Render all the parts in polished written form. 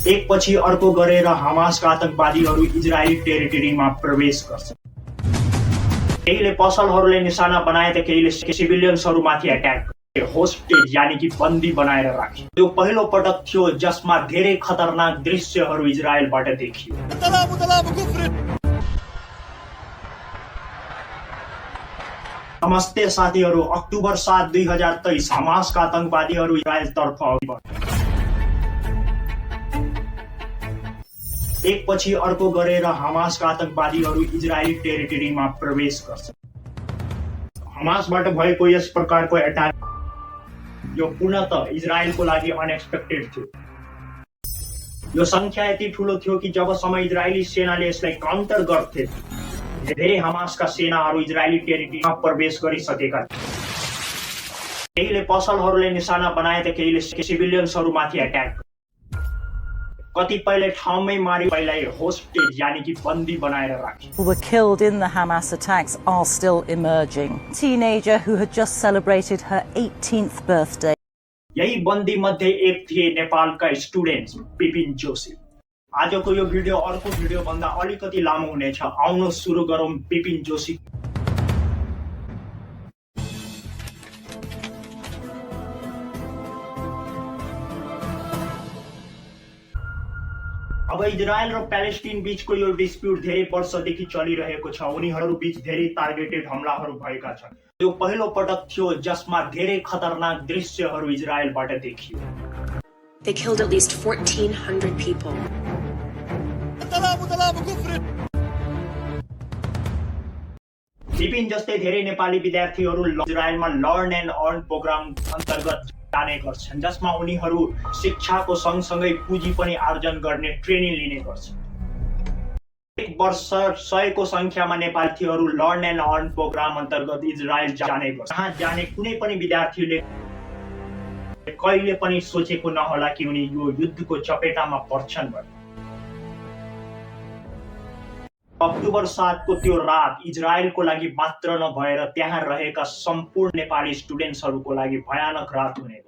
एकपछि अर्को गरेर हमासका आतंकवादीहरू इजरायली टेरिटरीमा प्रवेश गर्छन्। केहीले पसलहरूले निशाना बनाए त केहीले सिभिलियन्सहरूमाथि एट्याक गरे, होस्टेज यानी कि बन्दी बनाएर राखे। यो पहिलो पटक थियो जसमा धेरै खतरनाक दृश्यहरू इजरायलबाट देखियो। नमस्ते साथीहरू, अक्टोबर 7, 2023 हमासका आतंकवादीहरू इजरायलतर्फ अघि बढे। एकपछि अर्को गरेर हमासका आतंकवादीहरू इजरायली टेरिटरीमा प्रवेश गर्छन्। हमासबाट भएको यस प्रकारको एट्याक यो पूर्णतः इजरायलको लागि अनएक्सपेक्टेड थियो। यो संख्या यति ठूलो थियो कि जबसम्म इजरायली सेनाले यसलाई काउन्टर गर्थे, धेरै हमासका सेनाहरू इजरायली टेरिटरीमा प्रवेश गरिसकेका थिए। केहीले पसलहरूले निशाना बनाए त केहीले सिभिलियन्सहरूमाथि एट्याक गरे, कतिपयले ठाउँमै मारी, पहिलाई होस्टेज यानी कि बन्दी बनाएर राखे। Who were killed in the Hamas attacks are still emerging. Teenager who had just celebrated her 18th birthday. यही बन्दी मध्ये एक थिए नेपालका स्टुडेन्ट्स बिपिन जोशी। आजको यो भिडियो अर्को भिडियो भन्दा अलिकति लामो हुनेछ। आउनु सुरु गरौँ बिपिन जोशी। अब इजरायल र प्यालेस्टिन बीचको यो डिस्प्युट धेरै वर्षदेखि चलिरहेको छ। उनीहरू बीच धेरै टार्गेटेड हमलाहरू भएका छन्। यो पहिलो पटक थियो जसमा धेरै खतरनाक दृश्यहरू इजरायलबाट देखियो। They killed at least 1,400 people. Bipin जस्तै धेरै नेपाली विद्यार्थीहरू इजरायलमा लर्न एन्ड अर्न प्रोग्राम अन्तर्गत जाने गर्छन्, जसमा उनीहरू शिक्षाको सँगसँगै पुँजी पनि आर्जन गर्ने ट्रेनिङ लिने गर्छन्। एक वर्ष 100 को संख्यामा नेपालीहरू लर्न एन्ड अर्न प्रोग्राम अन्तर्गत इजरायल जाने गर्छ। यहाँ जाने कुनै पनि विद्यार्थीले कहिले पनि सोचेको नहोला कि उनी यो युद्धको चपेटामा पर्छन् भनेर। अक्टोबर 7 को त्यो रात इजरायलको लागि मात्र नभएर त्यहाँ रहेका सम्पूर्ण नेपाली स्टुडेन्ट्सहरूको लागि भयानक रात हुने गयो।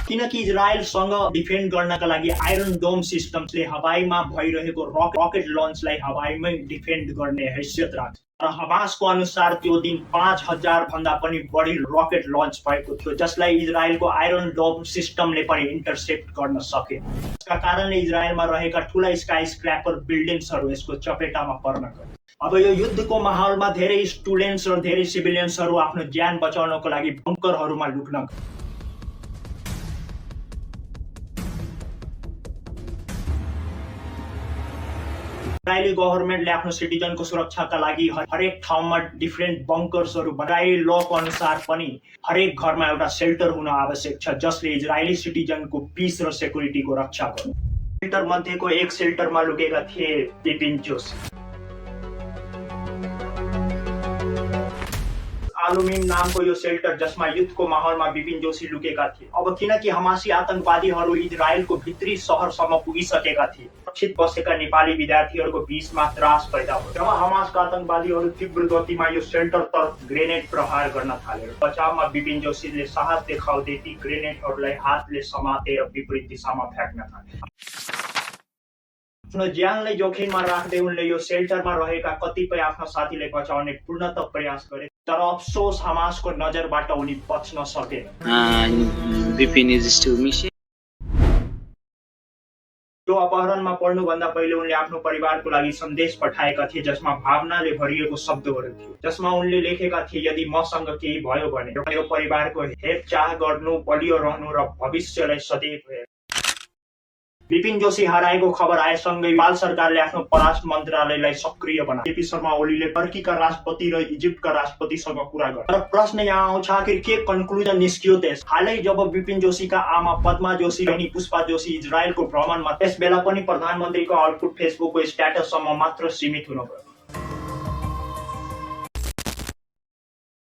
किनकि इजरायलसँग डिफेन्ड गर्नका लागि आइरन डोम सिस्टम्सले हवाईमा भइरहेको रकेट लन्चलाई हवाईमै डिफेन्ड गर्ने हैसियत राख्छ। र हमासको अनुसार त्यो दिन 5000 भन्दा पनि बढी रकेट लन्च भएको थियो, जसलाई इजरायलको आइरन डोम सिस्टमले पनि इन्टरसेप्ट गर्न सके। यसका कारणले इजरायलमा रहेका ठूला स्काई स्क्रैपर बिल्डिङ्सहरू यसको चपेटामा पर्न गए। अब यो युद्धको माहौलमा धेरै स्टुडेन्ट्स र धेरै सिभिलियन्सहरू आफ्नो ज्यान बचाउनको लागि बङ्करहरूमा लुक्न गए। इजरायली गभर्नमेन्टले आफ्नो सिटिजनको सुरक्षाका लागि हरेक ठाउँमा डिफरेन्ट बङ्कर्सहरू बनाए। लको अनुसार पनि हरेक घरमा एउटा सेल्टर हुन आवश्यक छ, जसले इजरायली सिटिजनको पीस र सेक्युरिटीको रक्षा गर्छ। सेल्टर मध्येको एक सेल्टरमा लुकेका थिए बिपिन जोशी। आलुमिन नामको यो सेल्टर जसमा युद्धको माहौलमा बिपिन जोशी लुकेका थिए। अब किनकि हमासी आतंकवादीहरू इजरायलको भित्री शहरसम्म पुगिसकेका थिए, सुरक्षित बसेका नेपाली विद्यार्थीहरूको बीचमा त्रास पैदा भयो। जब हमासका आतंकवादीहरू तीव्र गतिमा यो सेल्टरतर्फ ग्रेनेड प्रहार गर्न थाले। बचावमा बिपिन जोशीले साहस देखाउँदै ती ग्रेनेडहरूलाई हातले समातेर विपरीत दिशामा फ्याँक्न थाले। आफ्नो ज्यानलाई जोखिममा राख्दै उनले यो सेल्टरमा रहेका कतिपय आफ्ना साथीलाई बचाउने पूर्णतः प्रयास गरे, तर अफसोस हमासको नजरबाट उनी बच्न सकेन। Bipin is still missing. यो अपहरणमा पर्नुभन्दा पहिले उनले आफ्नो परिवारको लागि सन्देश पठाएका थिए, जसमा भावनाले भरिएको शब्दहरू थियो, जसमा उनले लेखेका थिए, यदि मसँग केही भयो भने मेरो परिवारको हेरचाह गर्नु, बलियो रहनु र भविष्यलाई सदैव हेर्नु। बिपिन जोशी हराएको खबर आएसँगै नेपाल सरकारले आफ्नो परराष्ट्र मन्त्रालयलाई सक्रिय बनायो। केपी शर्मा ओलीले टर्कीका राष्ट्रपति र इजिप्टका राष्ट्रपतिसँग कुरा गरे। तर प्रश्न यहाँ आउँछ, आखिर के कन्क्लुजन निस्कियो त्यस? हालै जब बिपिन जोशीका आमा पद्मा जोशी र पुष्पा जोशी इजरायलको भ्रमणमा, त्यस बेला पनि प्रधानमन्त्रीको आउटपुट फेसबुकको स्ट्याटससम्म मात्र सीमित हुनुभयो।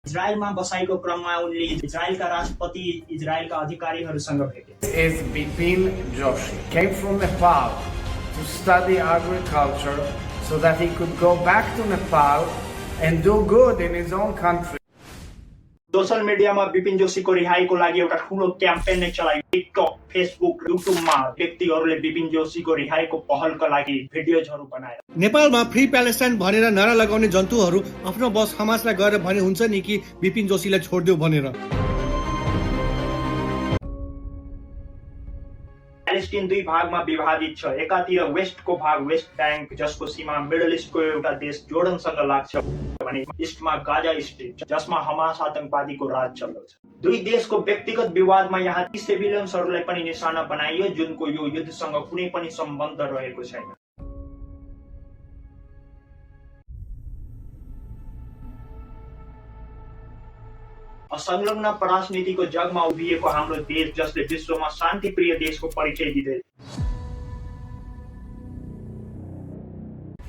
इजरायलमा बसाइको क्रममा उनले इजरायलका राष्ट्रपति, इजरायलका अधिकारीहरूसँग भेटे। Is Bipin Joshi came from Nepal to study agriculture so that he could go back to Nepal and do good in his own country. Social मिडियामा विपिन जोशीको रिहाईको लागि एउटा ठूलो क्याम्पेन नै चलायो। टिकटक, फेसबुक, युट्युबमा व्यक्तिहरूले विपिन जोशीको रिहाईको पहलका लागि भिडियोजहरू बनाए। नेपालमा फ्री प्यालेस्टाइन भनेर नारा लगाउने जन्तुहरू आफ्नो बस हमासलाई गएर भने हुन्छ नि कि विपिन जोशीलाई छोडिदेऊ भनेर। प्यालेस्टाइन दुई भागमा विभाजित छ। एकातिर वेस्टको भाग वेस्ट ब्याङ्क जसको सीमा मिडल इस्टको एउटा देश जोर्डनसँग लाग्छ भने इस्टमा गाजा स्ट्रिप जसमा हमास आतंकवादीको राज चल्दछ। दुई देशको व्यक्तिगत विवादमा यहाँ ती सिभिलियन्सहरूलाई पनि निशाना बनाइयो जुनको यो युद्धसँग कुनै पनि सम्बन्ध रहेको छैन। असंलग्न परराजनीतिको जगमा उभिएको हाम्रो देश जसले विश्वमा शान्तिप्रिय देशको परिचय दिँदै।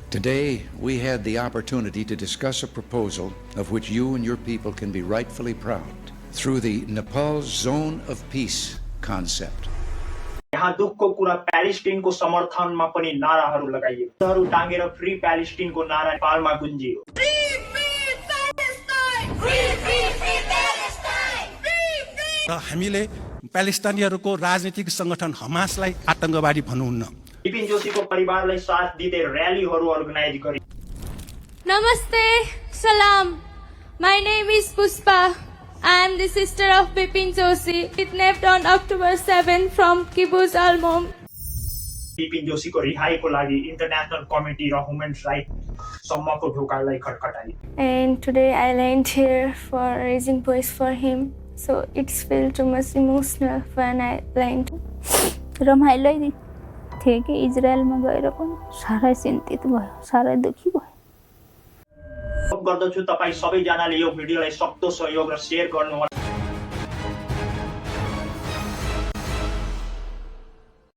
Today, we had the opportunity to discuss a proposal of which you and your people can be rightfully proud through the Nepal Zone of Peace concept. यहाँ दुःखको कुरा प्यालेस्टाइनको समर्थनमा पनि नाराहरू लगाइयो। हरू टाँगेर फ्री प्यालेस्टाइनको नारा नेपालमा गुन्जियो। हामीले प्यालेस्टाइनीहरूको राजनीतिक संगठन हमासलाई आतंकवादी भन्नुहुन्न। विपिन जोशीको परिवारलाई साथ दिँदै र्यालीहरू अर्गनाइज गरे। Namaste, salam. My name is Puspa. I am the sister of Bipin Joshi. Kidnapped on October 7 from Kibbutz Almom. Vipin जोशीको रिहाईको लागि इन्टरनेशनल कमिटी र ह्युमन राइट सम्मको ढोकालाई खटखटायो। And today I landed here for raising voice for him. So it's feel too much emotional when I landed. रमाइलो थियो कि इजरायलमा गएर पनि साह्रै चिन्तित भयो, साह्रै दुखी भयो। गर्दछु तपाई सबैजनाले यो भिडियोलाई सक्दो सहयोग र शेयर गर्नुहोला।